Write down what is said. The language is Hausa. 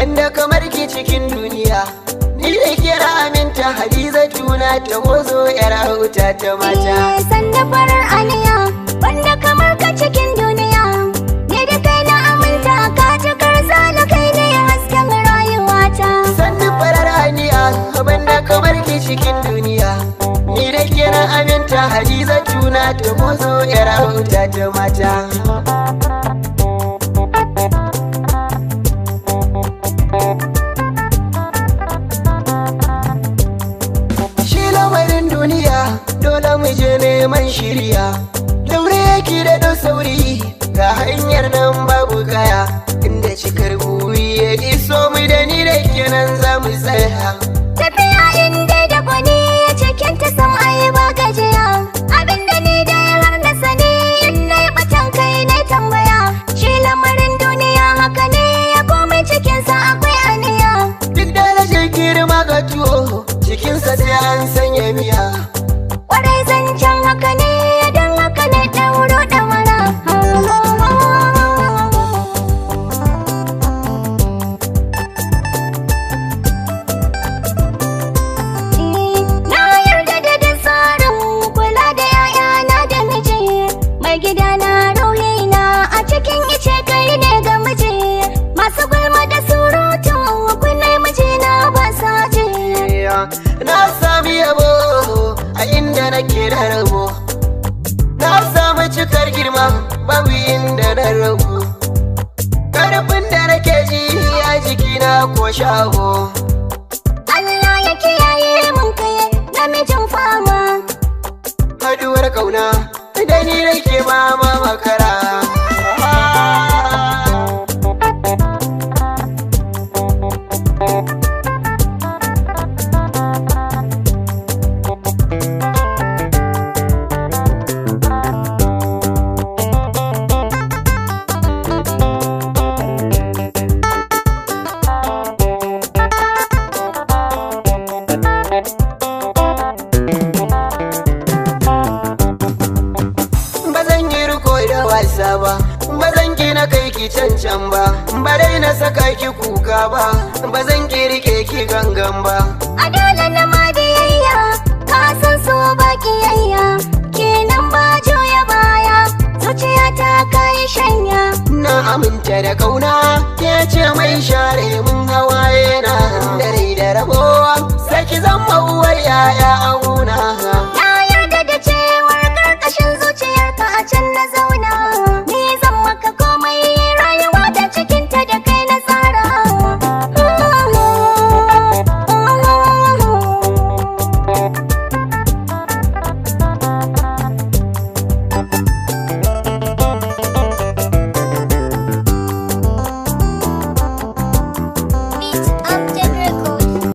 Banda kamar ki cikin duniya, ni da kira aminta Hadiza tuna ta gozo yar auta ta mata. Sanda farar aniya, banda kamar ka cikin duniya, ni da kai na aminta ka cikar zala kai ne hasken rayuwata. Sannu farar aniya, banda kamar ki cikin duniya, ni da kira aminta Hadiza tuna ta gozo yar auta ta mata. Shi lamarin duniya dole mu je neman shirya, daure yake da ɗau sauri ga hanyar nan babu kaya, inda cikar buri ya iso mu da ni da kenan za mu tsaya. Tafiya inda da gwani cikin ta sam ai ba gajiya, abinda ni da har na sani in na yi batan kai na tambaya, shi lamarin duniya haka ne ya komai cikinsa akwai aniya. Duk da rashin girma ga tuwo cikinsa sai an sanya miya. Kwarai zancen haka ne don haka ne ɗauro ɗamara. Na yarda da duk tsarin kula da 'ya'yana da miji, mai gidana ruhina a cikin ice kai ne ga miji, masu gulma da surutu kunne mijina ba sa ji. Na sami yabo a inda nake da rabo, na sami cikar girma babu inda na rabu, karfin da nake ji a jikina ko shago. Allah ya kiyaye mun kai namijin fama. Haduwar kauna da ni nake ba ma makara. Ba zan yi riko da wasa ba, ba zan ki na kai ki cancan ba, ba dai na saka ki kuka ba, ba zan ki rike ki gangan ba. A dole na ma biyayya, ka san so ba kiyayya, kenan ba juya baya, zuciya ta kai shanya. Na aminta da kauna ke ce mai share